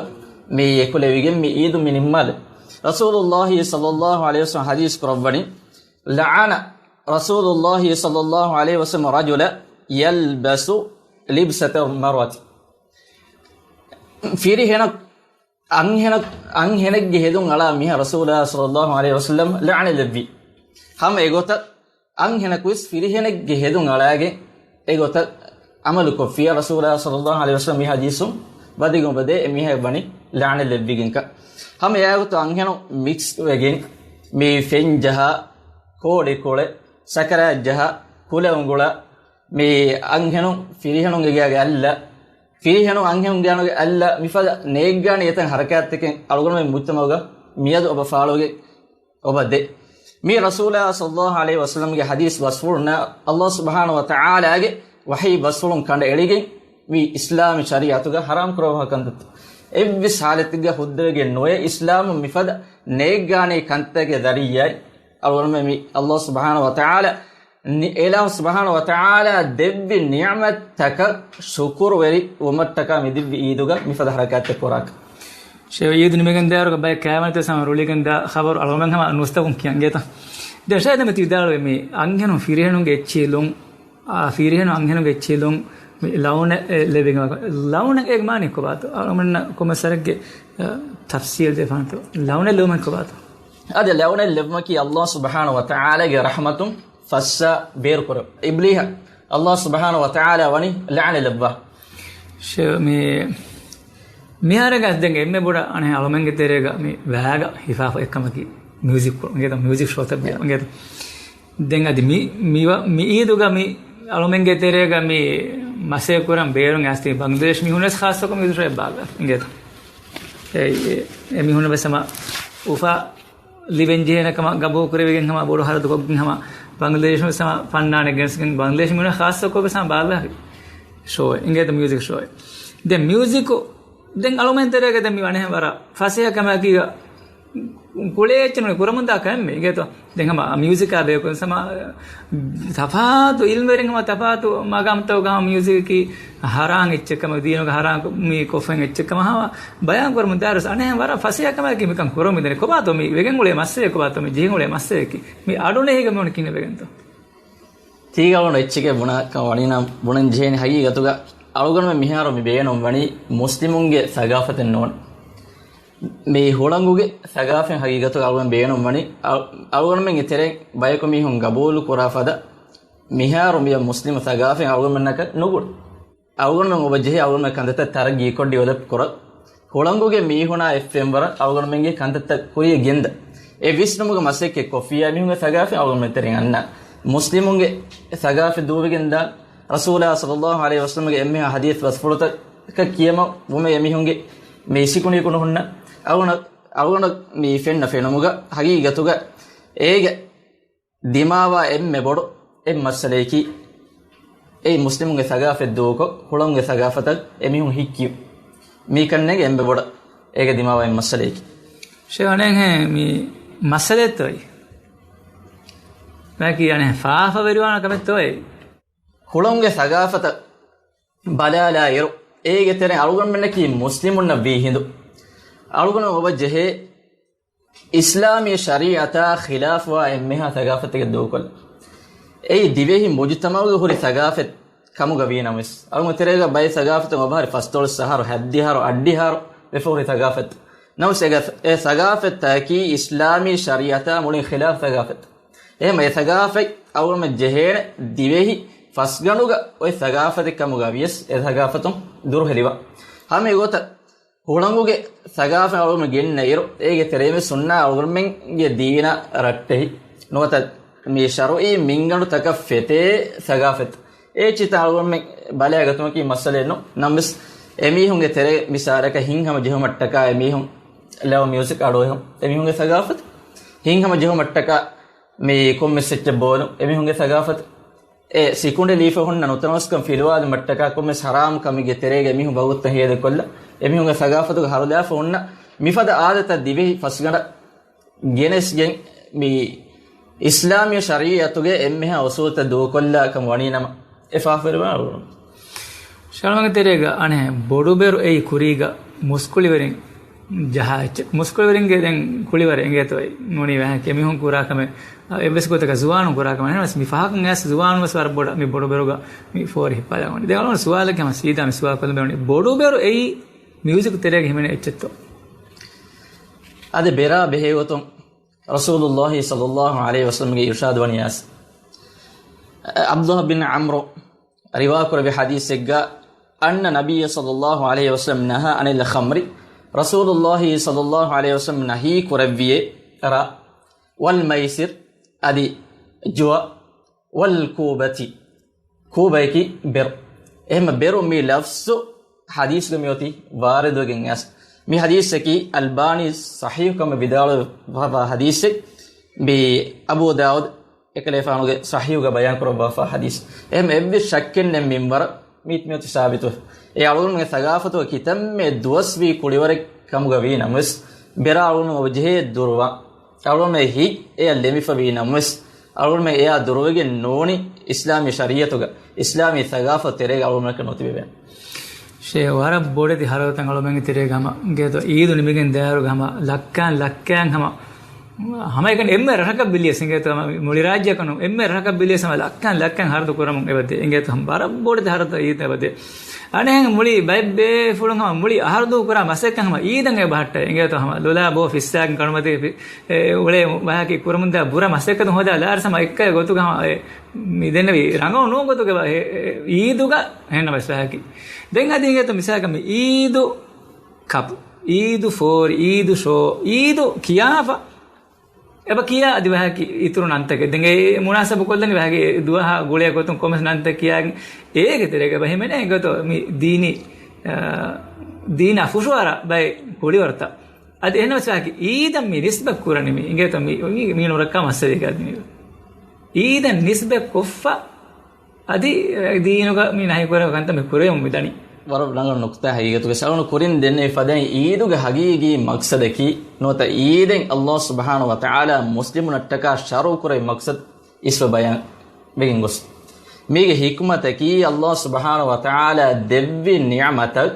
މި އެކުލެވިގެން މި ޢީދު މި ނިންމާލެ. ރަސޫލުﷲ ޞައްލަﷲ ޢަލައިހި ވަސައްލަމަ ޙަދީޘް ކުރައްވަނީ، "لعن رسول الله صلى الله عليه وسلم رجلا يلبس لبسة المرأة." ފިރިހެނަށް، އަންހެނަށް، އަންހެނެއްގެ ހެދުން އަޅާ މީހާ ރަސޫލާ ޞައްލަﷲ ޢަލައިހި ވަސައްލަމަ ލަޢުނަތް ލެއްވި. ހަމަ އެގޮތަށް އަންހެނަކުވެސް ފިރިހެނެއްގެ ހެދުން އަޅާގެން އެގޮތަށް ޢަމަލުކޮށްފިޔާ ރަސޫލާ ޞައްލަﷲ ޢަލައިހި ވަސައްލަމަ މި ޙަދީޘުން ވަދެގެން އޮބަދޭ އެ މީހާ ވަނީ ލަޢުނަތް ލެއްވިގެންކަން. ހަމަ އެއާގޮތު އަންހެނުން މިކްސް ވެގެން މި ފެން ޖަހާ، ކޯޅި ކުޅެ، ސަކަރާތް ޖަހާ، ކުލަ އުނގުޅާ، މި އަންހެނުން ފިރިހެނުންގެ ގެއާގެ އައްލަ، ފިރިހެނުން އަންހެނުންގެ ގެއާގެ އައްލަ، މިފަދަ ނޭއްގާނީ އެތަން ހަރަކާތްތަކެއް އަޅުގަނޑުމެން މުޖްތަމަޢުގަ މިއަދު އޮބަ ފާޅުވެގެން އޮބަދޭ. މީ ރަސޫލާ ޞައްލަﷲ ޢަލައިހި ވަސައްލަމަގެ ޙަދީޘް ބަސްފުޅުންނާ ﷲ ސުބްޙާނަހޫ ވަތަޢާލާގެ ވަޙީ ބަސްފުޅުން ކަނޑައެޅިގެން މި އިސްލާމީ ޝަރީޢަތުގަ ޙަރާމް ކުރައްވާ ކަންތައްތައް. އެއްވެސް ޙާލަތެއްގަ ހުއްދަވެގެން ނުވޭ އިސްލާމުން މިފަދަ ނޭއްގާނީ ކަންތަކެއް ޒަރީޢާއި އަޅުގަނޑުމެން މި ﷲ ސުބްޙާނަހޫ ވަތަޢާލާ ނި-، އިލާހު ސުބްޙާނަހޫ ވަތަޢާލާ ދެއްވި ނިޢުމަތްތަކަށް ޝުކުރުވެރި ވުމަށްޓަކާ މި ދިއްވި އީދުގަ މިފަދަ ޙަރަކާތްތައް ކުރާކަށް. ޝޭޚް އީދު ނިމިގެން ދާއިރުގަ ބައެއް ކައިވެނިތައް ސަމަ ރުޅިގެން ދާ ޚަބަރު އަޅުގަނޑުމެން ހަމަ ނުސްތަކުން ކިޔަން އިނގޭތަ؟ ދެން ޝޭޚް ދެމެތި ވިދާޅުވޭ މި އަންހެނުން ފިރިހެނުންގެ އެއްޗިހި ލޮން، އާ، ފިރިހެނުން އަންހެނުންގެ އެއްޗިހި ލޮން މި ލައުނަތް ލެވިގެން، ލައުނަތް އޭގެ މާނީ ކޮބާތޯ؟ އަޅުގަނޑުމެންނަށް ކޮންމެސް ވަރެއްގެ، އާ، ތަފްސީލް ދެފާނެތޯ؟ ލައުނަތް ލެވުމަކީ ކޮބާތޯ؟ އަދި ލައުނަތް ލެއްވުމަކީ ﷲ ސުބްޙާނަހޫ ވަތަޢާލާގެ ރަޙްމަތުން ފައްސާ ބޭރުކުރެވުން. އިބްލީހަށް ﷲ ސުބްޙާނަހޫ ވަތަޢާލާ ވަނީ ލަޢުނަތް ލެއްވާ. ޝޭޚް މި، މިހާރަކަށް ދެން އެންމެ ބޮޑަށް އަނެއް އަޅުމެންގެ ތެރޭގަ މި ވައިގަ ހިފާފަ އެއްކަމަކީ މިއުޒިކް ކުޅު އިނގޭތަ؟ މިއުޒިކް ޝޯތައް ބޭ އިނގޭތަ؟ ދެން އަދި މި، މި ވަ-، މި އީދުގަ މި އަޅުމެންގެ ތެރޭގަ މި މަސޭ ކުރަން ބޭރުން އައިސް ތިބި ބަނގްލަދޭޝް މީހުން ވެސް ޚާއްޞަކޮށް މިއުޒިކް ޝޯއެއް ބާއްވާ އިނގޭތަ؟ އެ، އެ، އެ މީހުން ވެސް ހަމަ އުފާ ލިބެން ޖެހޭނެ ކަމަށް ގަބޫލު ކުރެވިގެން ހަމަ ބޮޑު ހަރަދު ކޮށްގެން ހަމަ ބަނގްލަދޭޝުން ވެސް ހަމަ ފަންނާނެއް ގެނެސްގެން ބަނގްލަދޭޝް މީހުން ޚާއްޞަކޮށް ވެސް ހަމަ ބާއްވާ ޝޯ އިނގޭތަ؟ މިއުޒިކް ޝޯ. ދެން މިއުޒިކު، ދެން އަޅުމެން ތެރޭގަ ދެން މި ވަނެހެން ވަރަށް ފަސޭހަ ކަމަކީގަ ކުޅޭ އެއްޗެއް ނޫން ކުރަމުންދާ ކަމެއް މި އިނގޭތޯ؟ ދެން ހަމަ މިއުޒިކާ ބޭކުން ހަމަ ތަފާތު އިލްމުވެރިން ހަމަ ތަފާތު މަގާމްތަކުގަ ހަމަ މިއުޒިކަކީ ހަރާން އެއްޗެއް ކަމަށް، ދީނުގަ ހަރާން މި ކޮށްފައި އެއްޗެއް ކަމަށް ހަމަ ބަޔާން ކުރަމުން ދާއިރު އަނެއް ވަރަށް ފަސޭހަ ކަމަކީ މިކަން ކުރަމުން ދެނީ. ކޮބާތޯ މި ވެގެން އުޅޭ މައްސަލައެއް؟ ކޮބާތޯ މި ޖެހިގެން އުޅޭ މައްސަލައަކީ؟ މި އަޑުނެހިގެން މި ކިހިނެއް ވެގެންތޯ؟ ތީގަ އަޅުގަނޑު އެއްޗެކޭ ބުނާކަން ވަނީނަމަ ބުނަން ޖެހޭނީ ހަގީގަތުގަ އަޅުގަނޑުމެން މިހާރު މި ބޭނުން ވަނީ މުސްލިމުންގެ ސަގާފަތެއް ނޫން. މި ހުޅަނގުގެ ސަގާފަތް ހަގީގަތުގަ އަޅުގަނޑު ބޭނުން ވަނީ އަ-، އަޅުގަނޑުމެންގެ ތެރެއިން ބަޔަކު މީހުން ގަބޫލު ކުރާ ފަދަ މިހާރު މިއަށް މުސްލިމު ސަގާފަތް އަޅުގަނޑުމެންނަކަށް ނުގުޅޭ. އަޅުގަނޑުމެން އޮބަޖެހޭ އަޅުގަނޑުމެން ކަންތައްތައް ތަރައްގީކޮށް ޑިވެލޮޕް ކުރަން. ހުޅަނގުގެ މީހުނާ އެއް ފެންވަރަށް އަޅުގަނޑުމެންގެ ކަންތައްތައް ކުރިޔަށް ގެންދަން. އެ ވިސްނުމުގެ މަސައްކަތް ކޮށްފިއްޔާ މީހުންގެ ސަގާފަތް އަޅުގަނޑުމެން ތެރެއިން އަންނަން. މުސްލިމުންގެ ސަގާފަތް ދޫވެގެން ދާން. ރަސޫލާ ޞައްލައްލާހު ޢަލައިހި ވަސައްލަމްގެ އެންމެހާ ޙަދީޘް ބަސްފުޅުތަކަށް ކިޔަމަ ވުމެ އެމީހުންގެ މި ސިކުނޑި ކުނުހުންނަ އަޅުގަނޑަށް، އަޅުގަނޑަށް މި ފެންނަ ފެނުމުގަ ހަގީގަތުގަ އޭގެ ދިމާވާ އެންމެ ބޮޑު އެއް މައްސަލަޔަކީ، އެއީ މުސްލިމުންގެ ސަގާފަތް ދޫކޮށް، ހުޅަނގުގެ ސަގާފަތަށް އެމީހުން ހިއްކިޔު. މީ ކަންނޭނގެ އެންމެ ބޮޑަށް އޭގެ ދިމާވާ އެއް މައްސަލަޔަކީ. ޝޭޚް އަނެއްހެން މި މައްސަލައެއްތޯއި؟ މާކީ އަނެއް ފާފަވެރިވާނެ ކަމެއްތޯއި؟ ހުޅަނގުގެ ސަގާފަތަށް ބަލާލާއިރު، އޭގެ ތެރެއިން އަޅުގަނޑުމެންނަކީ މުސްލިމުންނަށް ވީ ހިނދު، އަޅުގަނޑު އޮބަ ޖެހޭ އިސްލާމީ ޝަރީޢަތާ ޚިލާފުވާ އެންމެހާ ސަގާފަތެއް ދޫކޮށްލަން. އެއީ ދިވެހި މުޖުތަމަޢުގަ ހުރި ސަގާފަތް ކަމުގަ ވީ ނަމަވެސް، އަޅުގަނޑު ތެރޭގަ ބައެއް ސަގާފަތުން އޮބާހަރި ފަސްދޮޅަސް އަހަރު، ހައްދިހަރު، އައްޑިހަރު ވެފަ ހުރި ސަގާފަތް. ނަމަވެސް އެ ސަގާފަތްތަކަކީ އިސްލާމީ ޝަރީޢަތާ މުޅިން ޚިލާފު ސަގާފަތް. އެހެން އެ ސަގާފަތް އަޅުގަނޑުމެން ޖެހޭނެ ދިވެހި ފަސްގަނޑުގަ އޮތް ސަގާފަތެއް ކަމުގަ ވިޔަސް އެ ސަގާފަތުން ދުރުހެލިވާ. ހަމަ އެގޮތަށް ހުޅަނގުގެ ސަގާފަތް އަޅުގަނޑު ގެންނައިރު، އޭގެ ތެރެއިން ސުންނާ އަޅުގަނޑުމެންގެ ދީނަށް ރައްޓެހި ނުވަތަ މި ޝަރުޢީ މިންގަނޑުތަކަށް ފެތޭ ސަގާފަތް. އޭ ޗިތައް އަޅުގަނޑުމެން ބަލައިގަތުމަކީ މައްސަލައެއް ނޫން. ނަމަވެސް އެމީހުންގެ ތެރޭ މިސާލަކަށް ހިތްހަމަ ޖެހުމަށްޓަކާ އެމީހުން ލަވަ މިއުޒިކް އަޑުއެހުން އެމީހުންގެ ސަގާފަތް. ހިތްހަމަ ޖެހުމަށްޓަކާ މި ކޮންމެސް އެއްޗެއް ބޯލުން އެމީހުންގެ ސަގާފަތް. އެ ސިކުނޑި ލީފަ ހުންނަ ނުތަނަވަސްކަން ފިލުވާލުމަށްޓަކާ ކޮންމެސް ހަރާމް ކަމެއްގެ ތެރޭގަ އެމީހުން ވަގުތުތައް ހޭދަކޮށްލަ، އެމީހުންގެ ސަގާފަތުގަ ހަރުލާފަ ހުންނަ މިފަދަ އާދަތައް ދިވެހި ފަސްގަނޑަށް ގެނެސްގެން މި އިސްލާމީ ޝަރީޢަތުގެ އެންމެހާ އުސޫލުތައް ދޫކޮށްލާ ކަމަށް ވަނީ ނަމަ، އެ ފާފަވެރިވާނެ އަޅުގަނޑު. ޝަޅުމަގެ ތެރޭގަ އަނެއް ބޮޑުބެރު އެއީ ކުރީގަ މުސްކުޅިވެރިން ޖަހާ އެއްޗެއް. މުސްކުޅިވެރިންގެ ދެން ކުޅިވަރެއް އެނގޭތޯއި ނޫނީ ވާހަކަ އެމީހުން ކުރާ ކަމެއް، އ، އެއްވެސް ގޮތަކަށް ޒުވާނުން ކުރާ ކަމެއް ނޫން. މި ފަހަކަށް އައިސް ޒުވާނުން ވެސް ވަރަށް ބޮޑަށް މި ބޮޑުބެރުގަ މި ފޯރި ހިއްޕާލާ ވަނީ. ދެން އަޅުގަނޑު ސުވާލެއްގެ ހަމަ ސީދާ މި ސުވާލު ކޮށްލަން ބޭނުނީ ބޮޑުބެރު އެއީ މިއުޒިކު ތެރޭގަ ހިމެނޭ އެއްޗެއްތޯ؟ އަދި ބެރާ ބެހޭގޮތުން ރަސޫލުﷲ ޞައްލަﷲ ޢަލައިހި ވަސައްލަމްގެ އިރުޝާދު ވަނީ އައިސް، ޢަބްދުﷲ ބިން ޢަމްރު ރިވާކުރެއްވި ޙަދީޘެއްގަ، أن النبي صلى الله عليه وسلم نهى عن الخمر، ރަސޫލުﷲ ޞައްލަﷲ ޢަލައިހި ވަސައްލަމް ނަހީ ކުރެއްވިއޭ ރާ، والميسر، އަދި ޖުވާ، والكوبة، ކޫބަޔަކީ ބެރު. އެހެންމަ ބެރު މި ލަފްޒު ޙަދީޘްގަ މިއޮތީ ވާރިދުވެގެން އައިސް. މި ޙަދީޘަކީ އަލްބާނީ ޞަޙީޙު ކަމަށް ވިދާޅުވެފަވާ ޙަދީޘެއް. މި އަބޫ ދާވޫދު އެކަލޭފާނުގެ ޞަޙީޙުގަ ބަޔާން ކުރައްވާފާ ޙަދީޘް. އެހެން އެއްވެސް ޝައްކެއްނެތް މިންވަރަށް މީތި މިއޮތީ ސާބިތު. އެ އަޅުގަނޑުގެ ސަގާފަތުގަ ކިތަންމެ ދުވަސްވީ ކުޅިވަރެއް ކަމުގަ ވީ ނަމަވެސް، ބެރާ އަޅުގަނޑު އޮބަޖެހޭ ދުރުވާ. އަޅުގަނޑުމެން ހިތް އެއަށް ލެމިފަ ވީ ނަމަވެސް، އަޅުގަނޑުމެން އެއާ ދުރުވެގެން ނޫނީ އިސްލާމީ ޝަރީއަތުގަ، އިސްލާމީ ސަގާފަތު ތެރޭގަ އަޅުގަނޑުމެންނަކަށް ނުތިބެވޭނެ. ޝޭ، ވަރަށް ބޮޑެތި ހަރަދުތައް އަޅުމެންގެ ތެރޭގަ ހަމަ އިނގޭތޯ، އީދު ނިމިގެން ދާއިރުގަ ހަމަ ލައްކާން ލައްކާން ހަމަ، ހަމައެކަނި އެންމެ ރަށަކަށް ބިލިޔަސް އިނގޭތޯ، ހަމަ މުޅި ރާއްޖެއަކަށް ނޫން، އެންމެ ރަށަކަށް ބިލިޔަސް ހަމަ ލައްކާން ލައްކާން ހަރަދު ކުރަމުން އެބަދޭ. އިނގޭތޯ، ހަމަ ވަރަށް ބޮޑެތި ހަރަދުތައް އީދަށް އެބަދޭ. އަނެއް މުޅި ބައެއް ބޭފުޅުން ހަމަ މުޅި އަހަރުދޫ ކުރާ މަސައްކަތް ހަމަ އީދަށް އެބަހައްޓައި. އިނގޭތޯ، ހަމަ ލޮލާ ބޯ ފިއްސާގެން ކަނޑުމަތީގަ ފި-، އެ، އުޅޭ ވަހަކީ ކުރަމުންދާ ބުރަ މަސައްކަތު ހޯދާ ލާރިސަމަ އެއްކައި ގޮތުގަ ހަމަ އެ މި ދެންނެވި ރަނގަޅު ނޫން ގޮތުގެ ވަ-، އެ، އެ، އީދުގަ ހެންނަ މަސްވަހަކީ. ދެން އަދި އިނގޭތޯ މިސާލަކަށް މި އީދު ކަޕު، އީދު ފޯރި، އީދު ޝޯ، އީދު ކިޔާފަ. އެބަ ކިޔާ އަދި ވަހަކީ އިތުރު ނަންތަކެއް. ދެން އެ މުނާސަބު ކޮށްލަނީ ވަހަކީ ދުވަހާ ގުޅޭ ގޮތުން ކޮންމެސް ނަންތައް ކިޔާގެން އޭގެ ތެރޭގަ ބަހިމެނޭ އިނގޭތޯ މި ދީނީ، އާ، ދީނާ ފުށުއަރާ ބައެއް ކުޅިވަރުތައް. އަދި އެހެންނަމަސް ވަހަކީ އީދަށް މި ނިސްބަތް ކުރަނީ މި އިނގޭތޯ މި، މި، މީ ނުރައްކާ މައްސަލައެއް އަދި މި އީދަށް ނިސްބަތް ކޮށްފަ އަދި ދީނުގަ މި ނަހީ ކުރެވޭ ކަންތައް މި ކުރެވެމުން މި ދަނީ. ވަރަށް ރަނގަޅު ނުކުތާ ހަގީގަތުގަ އަޅުގަނޑު ކުރިން ދެންނެވި ފަދައިން އީދުގެ ހަގީގީ މަޤްޞަދަކީ ނުވަތަ އީދެއް އައްލާހު ސުބްޙާނަހު ވަތަޢާލާ މުސްލިމުންނަށްޓަކާ ޝަރުޢު ކުރެވި މަޤްޞަދު އިސްވެ ބަޔާން ވެގެން ގޮސް. މީގެ ޙިކުމަތަކީ އައްލާހު ސުބްޙާނަހު ވަތަޢާލާ ދެއްވި ނިޢުމަތަށް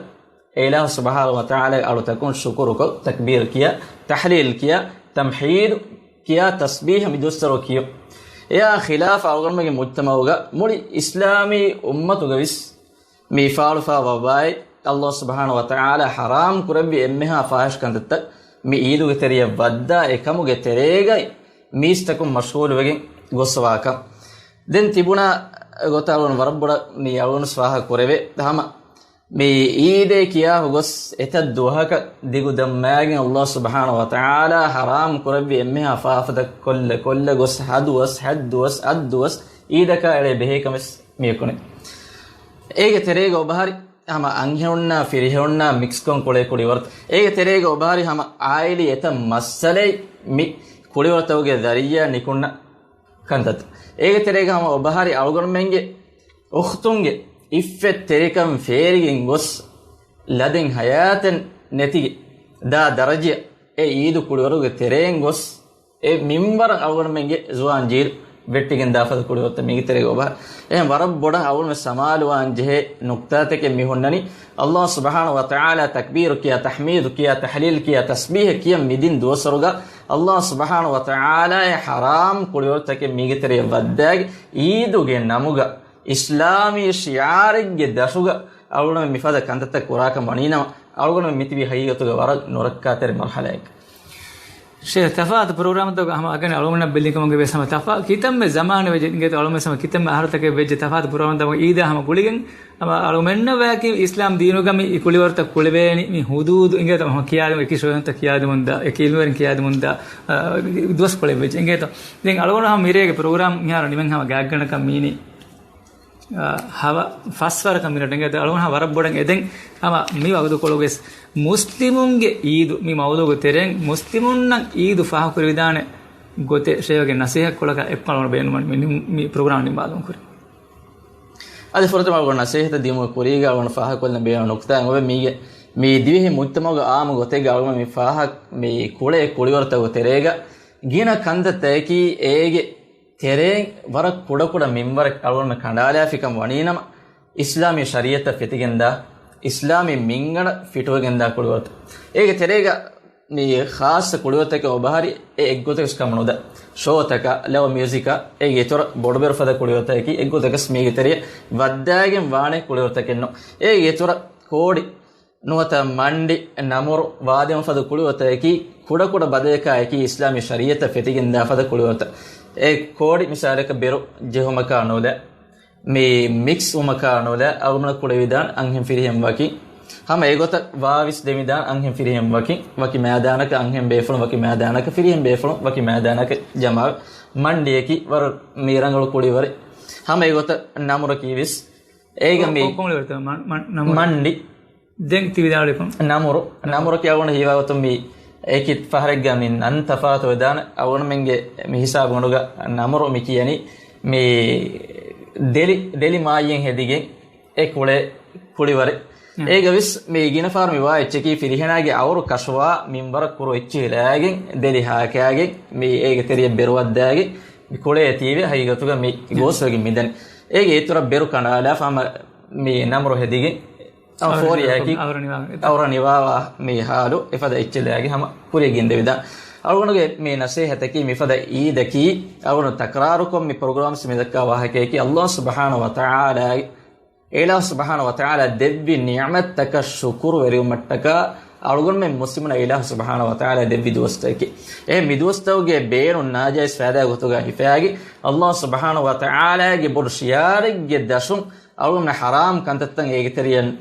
އެ އިލާހު ސުބްޙާނަހު ވަތަޢާލާގެ އަޅުތަކުން ޝުކުރުކޮށް، ތަކްބީރު ކިޔާ، ތަޙްލީލް ކިޔާ، ތަމްޙީދު ކިޔާ، ތަސްބީޙަ މި ދުވަސްވަރު ކިޔުން. އެއާ ޚިލާފަށް އަޅުގަނޑުމެންގެ މުޖްތަމަޢުގަ މުޅި އިސްލާމީ އުއްމަތުގަވެސް މި އިފާޅުފާ ވައްވާއި، އައްލާހު ސުބްޙާނަހު ވަތަޢާލާ ޙަރާމް ކުރެއްވި އެންމެހާ ފާޙިޝް ކަންތައްތައް މި އީދުގެ ތެރެޔަށް ވައްދާ އެކަމުގެ ތެރޭގައި މީސްތަކުން މަޝްޣޫލުވެގެން ގޮއްސަވާކަން. ދެން ތިބުނާ ގޮތަށް އަޅުގަނޑު ވަރަށް ބޮޑަށް މި އަޅުގަނޑު ފާހަގަ ކުރެވޭ. ހަމަ މި އީދޭ ކިޔާފަ ގޮސް އެތައް ދުވަހަކަށް ދިގު ދަންމާގެން އައްލާހު ސުބްޙާނަހު ވަތަޢާލާ ޙަރާމް ކުރެއްވި އެންމެހާ ފާފަތައް ކޮށްލަ ކޮށްލަ ގޮސް ހަ ދުވަސް، ހަތް ދުވަސް، އަށް ދުވަސް އީދަކާ އެޅޭ ބެހޭ ކަމެއް މި އެކުނެ. އޭގެ ތެރޭގަ އޮބަހަރި ހަމަ އަންހެނުންނާ ފިރިހެނުންނާ މިކްސްކޮށް ކުޅޭ ކުޅިވަރުތައް. އޭގެ ތެރޭގަ އޮބަހަރި ހަމަ އާއިލީ އެތައް މައްސަލައެއް މި ކުޅިވަރުތަކުގެ ޒަރީއާ ނިކުންނަ ކަންތައްތައް. އޭގެ ތެރޭގަ ހަމަ އޮބަހަރި އަޅުގަނޑުމެންގެ އުޚްތުންގެ އިއްފަތްތެރިކަން ފޭރިގެން ގޮސް، ލަދެއް ހަޔާތެއް ނެތިގެ ދާ ދަރަޖައަށް އެ އީދު ކުޅިވަރުގެ ތެރެއިން ގޮސް، އެ މިންވަރަށް އަޅުގަނޑުމެންގެ ޒުވާން ޖީލު ވެއްޓިގެން ދާފަދަ ކުޅިވަރުތައް މީގެ ތެރޭގަ އޮބަ. އެހެން ވަރަށް ބޮޑަށް އަޅުގަނޑުމެން ސަމާލުވާން ޖެހޭ ނުކްތާތަކެއް މި ހުންނަނީ. އައްލާހު ސުބްޙާނަހު ވަތަޢާލާ ތަކްބީރު ކިޔާ، ތަޙްމީދު ކިޔާ، ތަޙްލީލް ކިޔާ، ތަސްބީޙަ ކިޔަން މިދިން ދުވަސްވަރުގަ އައްލާހު ސުބްޙާނަހު ވަތަޢާލާއަށް ޙަރާމް ކުޅިވަރުތަކެއް މީގެ ތެރެޔަށް ވައްދާގެ އީދުގެ ނަމުގަ އިސްލާމީ ޝިޢާރެއްގެ ދަށުގަ އަޅުގަނޑުމެން މިފަދަ ކަންތައްތައް ކުރާކަށް ވަނީނަމަ، އަޅުގަނޑުމެން މިތިބީ ހަގީގަތުގަ ވަރަށް ނުރައްކާތެރި މަރުޙަލައެއްގަ. ޝޭޚް، ތަފާތު ޕްރޮގްރާމްތަކުގަ ހަމަ އަގަނެ އަޅުގަނޑަށް ބެލި ކަމުގެ ވެސް ހަމަ ތަފާ-، ކިތަންމެ ޒަމާނެއް ވެއްޖެ އިނގޭތޯ އަޅުގަނޑު ވެސް ހަމަ ކިތަންމެ އަހަރުތަކެއް ވެއްޖެ ތަފާތު ޕްރޮގްރާމްތަކުގަ އީދާ ހަމަ ގުޅިގެން ހަމަ އަޅުގަނޑުމެންނަށް ވަޔަކީ އިސްލާމް ދީނުގަ މި ކުޅިވަރުތައް ކުޅެވޭނީ މި ހުދޫދު އިނގޭތޯ ހަމަ ކިޔާގެން އެކި ޝޯހިންތައް ކިޔާދިމުންދާ، އެކި އިލްމުވެރިން ކިޔާދިމުންދާ، އަ، ދުވަސްކޮޅެއް ވެއްޖެ އިނގޭތޯ. ދެން އަޅުގަނޑު ހަމަ މިރޭގެ ޕްރޮގްރާމް މިހާރު ނިމެން ހަމަ ގާތްގަނޑަކަށް މީނީ އަ، ހަވަ ފަސް ވަރަކަށް މިނެޓް އިނގޭތޯ އަޅުގަނޑު ވަރަށް ބޮޑަށް އެދެން ހަމަ މި ވަގުތުކޮޅުގަވެސް މުސްލިމުންގެ އީދު މި މައުޟޫގެ ތެރެއިން މުސްލިމުންނަށް އީދު ފާހަގަކުރެވިދާނެ ގޮތެއް ޝޭޚްގެ ނަސޭހަތްކޮޅަކަށް އެއްކޮޅަށް ބޭނުމަށް މި، މި ޕްރޮގްރާމް ނިންމާލުން ކުރި. އަދި ފުރަތަމަ އަޅުގަނޑު ނަސޭހަތަށް ދިޔުމުގެ ކުރީގަ އަޅުގަނޑު ފާހަގަކޮށްލަން ބޭނުން ނުކުތާ އެބަ މީގެ، މި ދިވެހި މުޖްތަމަޢުގެ އާއްމު ގޮތެއްގަ އަޅުގަނޑު މި ފާހަގަ، މި ކުޅޭ ކުޅިވަރުތަކުގެ ތެރޭގަ ގިނަ ކަންތައްތަކަކީ އޭގެ ތެރެއިން ވަރަށް ކުޑަކުޑަ މިންވަރެއް އަޅުގަނޑުމެން ކަނޑާލާފިކަން ވަނީނަމަ، އިސްލާމީ ޝަރީޢަތަށް ފެތިގެންދާ، އިސްލާމީ މިންގަނޑަށް ފިޓުވެގެންދާ ކުޅިވަރުތައް. އޭގެ ތެރޭގަ މި ޚާއްޞަ ކުޅިވަރުތަކެއް އޮބަހަރި އެ އެއްގޮތަކަސް ކަމުނުދާ. ޝޯތަކާ، ލަވަ މިއުޒިކާ، އޭގެ އިތުރަށް ބޮޑުބޭރު ފަދަ ކުޅިވަރުތަކަކީ އެއްގޮތަކަސް މީގެ ތެރެޔަށް ވައްދާގެން ވާނެ ކުޅިވަރުތަކެއް ނޫން. އޭގެ އިތުރަށް ކޯޑި، ނުވަތަ މަންޑި، ނަމުރު، ވާދެމު ފަދަ ކުޅިވަރުތަކަކީ ކުޑަކުޑަ ބަދަލަކާއެކީ އިސްލާމީ ޝަރީޢަތަށް ފެތިގެންދާ ފަދަ ކުޅިވަރުތައް. އެ ކޯޑި މިސާލަކަށް ބޭރު ޖެހުމަކާ ނޫލަ، މި މިކްސް ވުމަކާ ނޫލަ، އަޅުގަނޑު ކުޅެވިދާނެ އަންހެން ފިރިހެން ވަކި. ހަމަ އެގޮތަށް ވާވިސް ދެމިދާނެ އަންހެން ފިރިހެން ވަކި، ވަކި މައިދާނަކަށް އަންހެން ބޭފުޅުން ވަކި މައިދާނަކަށް، ފިރިހެން ބޭފުޅުން ވަކި މައިދާނަކަށް ޖަމާވެ. މަންޑިއަކީ ވަރަށް މި ރަނގަޅު ކުޅިވަރެއް. ހަމަ އެގޮތަށް ނަމުރަކީ ވެސް އޭގަ މި ކޮ-، ކޮން ކުޅިވަރުތައް؟ މަ-، މަ-، ނަމުރު. މަންޑި. ދެން ތިވިދާޅިކޮން. ނަމުރު. ނަމުރު. ނަމުރު ކިޔާ އަޅުގަނޑު ހީވާގޮތުން މި އެކި ފަހަރެއްގަ މި ނަން ތަފާތު ވެދާނެ. އަޅުގަނޑުމެންގެ މި ހިސާބުގަނޑުގަ ނަމުރު މި ކިޔަނީ މި ދެލި، ދެލި މާއްޔެއް ހެދިގެން އެ ކުޅޭ ކުޅިވަރެއް. އޭގަ ވެސް މި ގިނަ ފަހަރު މި ވާ އެއްޗަކީ ފިރިހެނާގެ އައުރު ކަށަވާ މިންވަރަށް ކުރު އެއްޗިހި ލާގެން ދެލި ހާކާގެން މި އޭގެ ތެރެޔަށް ބެރުވައްދާގެން މި ކުޅޭ ތީވެ ހަގީގަތުގަ މި ގޯސްވެގެން މިދަނީ. އޭގެ އިތުރަށް ބެރު ކަނޑާލާފަ ހަމަ މި ނަމުރު ހެދިގެން އަ، އައުރަ ފޯރިއާއެކީ ނިވާ، އައުރަ ނިވާ. އައުރަ ނިވާވާ މި ހާލު އެފަދަ އެއްޗެއް ލާގެން ހަމަ ކުރިޔަށް ގެންދެވިދާނެ. އަޅުގަނޑުގެ މި ނަސޭހަތަކީ މިފަދަ އީދަކީ އަޅުގަނޑު ތަކްރާރުކޮށް މި ޕްރޮގްރާމްސް މި ދައްކާ ވާހަކަޔަކީ ﷲ ސުބްޙާނަހޫ ވަތަޢާލާ، އިލާހު ސުބްޙާނަހޫ ވަތަޢާލާ ދެއްވި ނިޢުމަތްތަކަށް ޝުކުރުވެރިވުމަށްޓަކާ އަޅުގަނޑުމެން މުސްލިމުންނަށް އިލާހު ސުބްޙާނަހޫ ވަތަޢާލާ ދެއްވި ދުވަސްތަކެއް. އެ މި ދުވަސްތަކުގެ ބޭނުން ނާޖާއިޒް ފައިދާ ގޮތުގަ ހިފާގެ ﷲ ސުބްޙާނަހޫ ވަތަޢާލާގެ ބޮޑު ޝިޢާރެއްގެ ދަށުން އަޅުގަނޑުމެން ޙަރާމް ކަންތައްތައް އޭގެ ތެރެޔަށް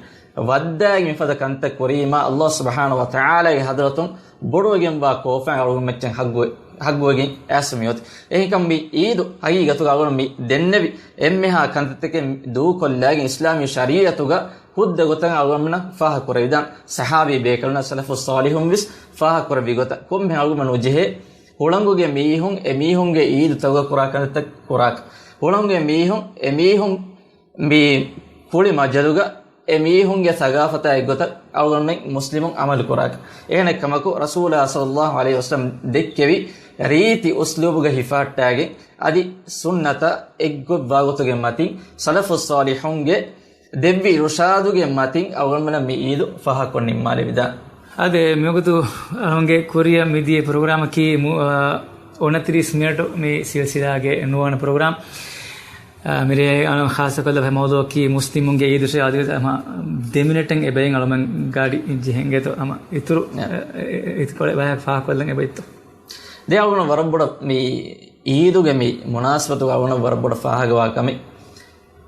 ވައްދާގެ މިފަދަ ކަންތައް ކުރީމާ، ﷲ ސުބްޙާނަހޫ ވަތަޢާލާގެ ޙަޟްރަތުން ބޮޑުވެގެންވާ ކޯފާ އަޅުގަނޑުމެން މައްޗަށް ހައްގު-، ހައްގުވެގެން އައިސް މިއޮތީ. އެހެންކަމުން މި އީދު ހަގީގަތުގަ އަޅުގަނޑު މި ދެންނެވި އެންމެހާ ކަންތައްތަކެއް ދޫކޮށްލާގެން އިސްލާމީ ޝަރީޢަތުގަ ހުއްދަ ގޮތަށް އަޅުގަނޑުމެންނަށް ފާހަގަ ކުރެވިދާނެ. ޞަޙާބީ ބޭކަލުންނަށް ސަލަފުއް ޞާލިޙުން ވެސް ފާހަގަ ކުރެއްވި ގޮތަށް ކޮންމެ އަޅުގަނޑުމެން ނުޖެހޭ ހުޅަނގުގެ މީހުން އެ މީހުންގެ އީދުތަކުގަ ކުރާ ކަންތައް ކުރާކަށް. ހުޅަނގުގެ މީހުން އެ މީހުން މި ކުޅި މަޖަލުގަ އެ މީހުންގެ ސަގާފަތާ އެއްގޮތަށް އަޅުގަނޑުމެން މުސްލިމުން ޢަމަލު ކުރާކަށް. އެހެނެއްކަމަކު، ރަސޫލާ ޞައްލައްލާހު ޢަލައިހި ވަސައްލަމް ދެއްކެވި ރީތި އުސްލޫބުގަ ހިފަހައްޓާގެން، އަދި ސުންނަތަށް އެއްގޮތްވާ ގޮތުގެ މަތިން، ސަލަފުއް ޞާލިޙުންގެ ދެއްވި އިރުޝާދުގެ މަތިން އަޅުގަނޑުމެންނަށް މި އީދު ފާހަގަކޮށް ނިންމާލެވިދާނެ. އާދެ، މިވަގުތު އަޅުގަނޑުގެ ކުރިއަށް މިދިޔަ ޕްރޮގްރާމަކީ މު-، އާ، އުނަތިރީސް މިނެޓު މި ސިލްސިލާގެ ނުވަވަނަ ޕްރޮގްރާމް. އާ، މިރޭ އަޅުގަނޑު ޚާއްޞަކޮށްލާ މައުޟޫޢަކީ މުސްލިމުންގެ އީދު ޝައި އަދިވެސް ހަމަ ދެ މިނެޓެއް އެބައިން އަޅުގަނޑު ގަޑި ޖެހެން އެބައޮތް ހަމަ އިތުރު، އެ، އެ، އިތުރު ބަޔަކަށް ފާހަގަކޮށްލަން އެބައޮތްތޯ؟ ދެން އަޅުގަނޑު ވަރަށް ބޮޑަށް މި އީދުގެ މި މުނާސަބަތުގަ އަޅުގަނޑު ވަރަށް ބޮޑަށް ފާހަގަވާ ކަމެއް.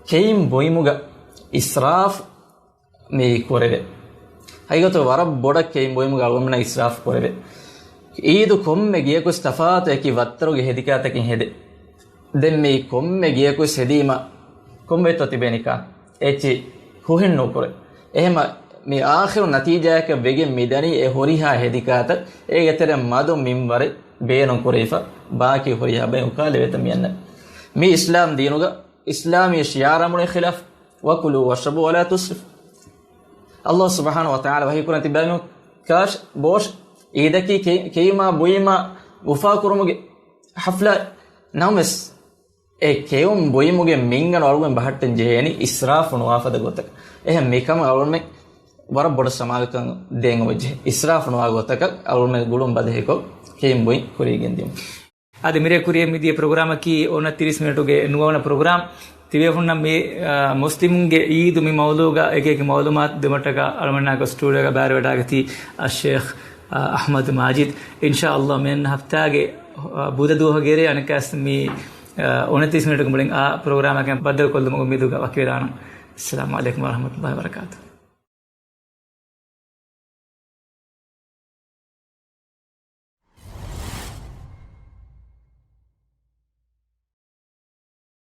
ކެއިން ބުއިމުގަ އިސްރާފް މި ކުރެވޭ. ހަގީގަތު ވަރަށް ބޮޑަށް ކެއިން ބުއިމުގަ އަޅުގަނޑުމެންނަށް އިސްރާފް ކުރެވޭ. އީދު ކޮންމެ ގެޔަކުވެސް ތަފާތު އެކި ވައްތަރުގެ ހެދިކާތަކެއް ހެދޭ. ދެން މި ކޮންމެ ގެޔަކުވެސް ހެދީމަ ކޮންމެތޯ ތިބޭނިކާ އެއްޗި ހުހެއް ނުކުރޭ. އެހެމަ މި އާޚިރު ނަތީޖާއަކަށް ވެގެން މިދަނީ އެ ހުރިހާ ހެދިކާތައް އޭގެ ތެރެ މަދު މިންވަރެއް ބޭނުން ކުރެވިފަ ބާކީ ހުރިހާ ބައި އުކާލެވޭތަ މިއަންނަނީ. މި އިސްލާމް ދީނުގަ އިސްލާމީ ޝިޢާރާ ބުނޭ ޚިލާފް، "وكلوا واشربوا ولا تسرفوا." ﷲ ސުބްޙާނަހޫ ވަތަޢާލާ ވަޙީ ކުރަން ތިބާމީހުން ކާށް ބޯށް އީދަކީ ކެ-، ކެއުމާ ބުއިމާ އުފާކުރުމުގެ ޙަފްލާ. ނަމަވެސް، އެ ކެއުން ބުއިމުގެ މިންގަނޑު އަޅުގަނޑު ބަހައްޓަން ޖެހޭނީ އިސްރާފު ނުވާ ފަދަ ގޮތަކަށް. އެހެން މިކަމަށް އަޅުގަނޑުމެން ވަރަށް ބޮޑަށް ސަމާލުކަން ދޭން އޮވެއްޖެ. އިސްރާފު ނުވާ ގޮތަކަށް އަޅުގަނޑުމެން ގުޅުން ބަދަހިކޮށް ކެއިން ބުއިން ކުރިޔަށް ގެންދިއުން. އަދި މިރޭ ކުރިޔަށް މިދިޔަ ޕްރޮގްރާމަކީ އޮނަތިރީސް މިނެޓުގެ ނުވަވަނަ ޕްރޮގްރާމް. ތިބޭފުންނަށް މި، އާ، މުސްލިމުންގެ އީދު މި މައުޟޫޢުގަ އެކި އެކި މައުލޫމާތު ދެމަށްޓަކާ އަޅުގަނޑާގެ ސްޓޫޑިއޯގަ ބައިވެރިވެވަޑައިގަތީ އައްޝޭޚް، އާ، އަޙްމަދު މާޖިދު. އިންޝާﷲ މިއަންނަ ހަފްތާގެ، އާ، ބުދަ ދުވަހުގެ ރޭ އަނެއްކާވެސް މި، އާ، އޮނަތިރީސް މިނެޓުގެ މުޅިން އާ ޕްރޮގްރާމަކަށް ބައްދަލުކޮށްލުމުގެ އުއްމީދުގަ ވަކިވެލާނަން. އައްސަލާމު ޢަލައިކުމް ވަރަޙްމަތުﷲ ވަބަރަކާތުހު.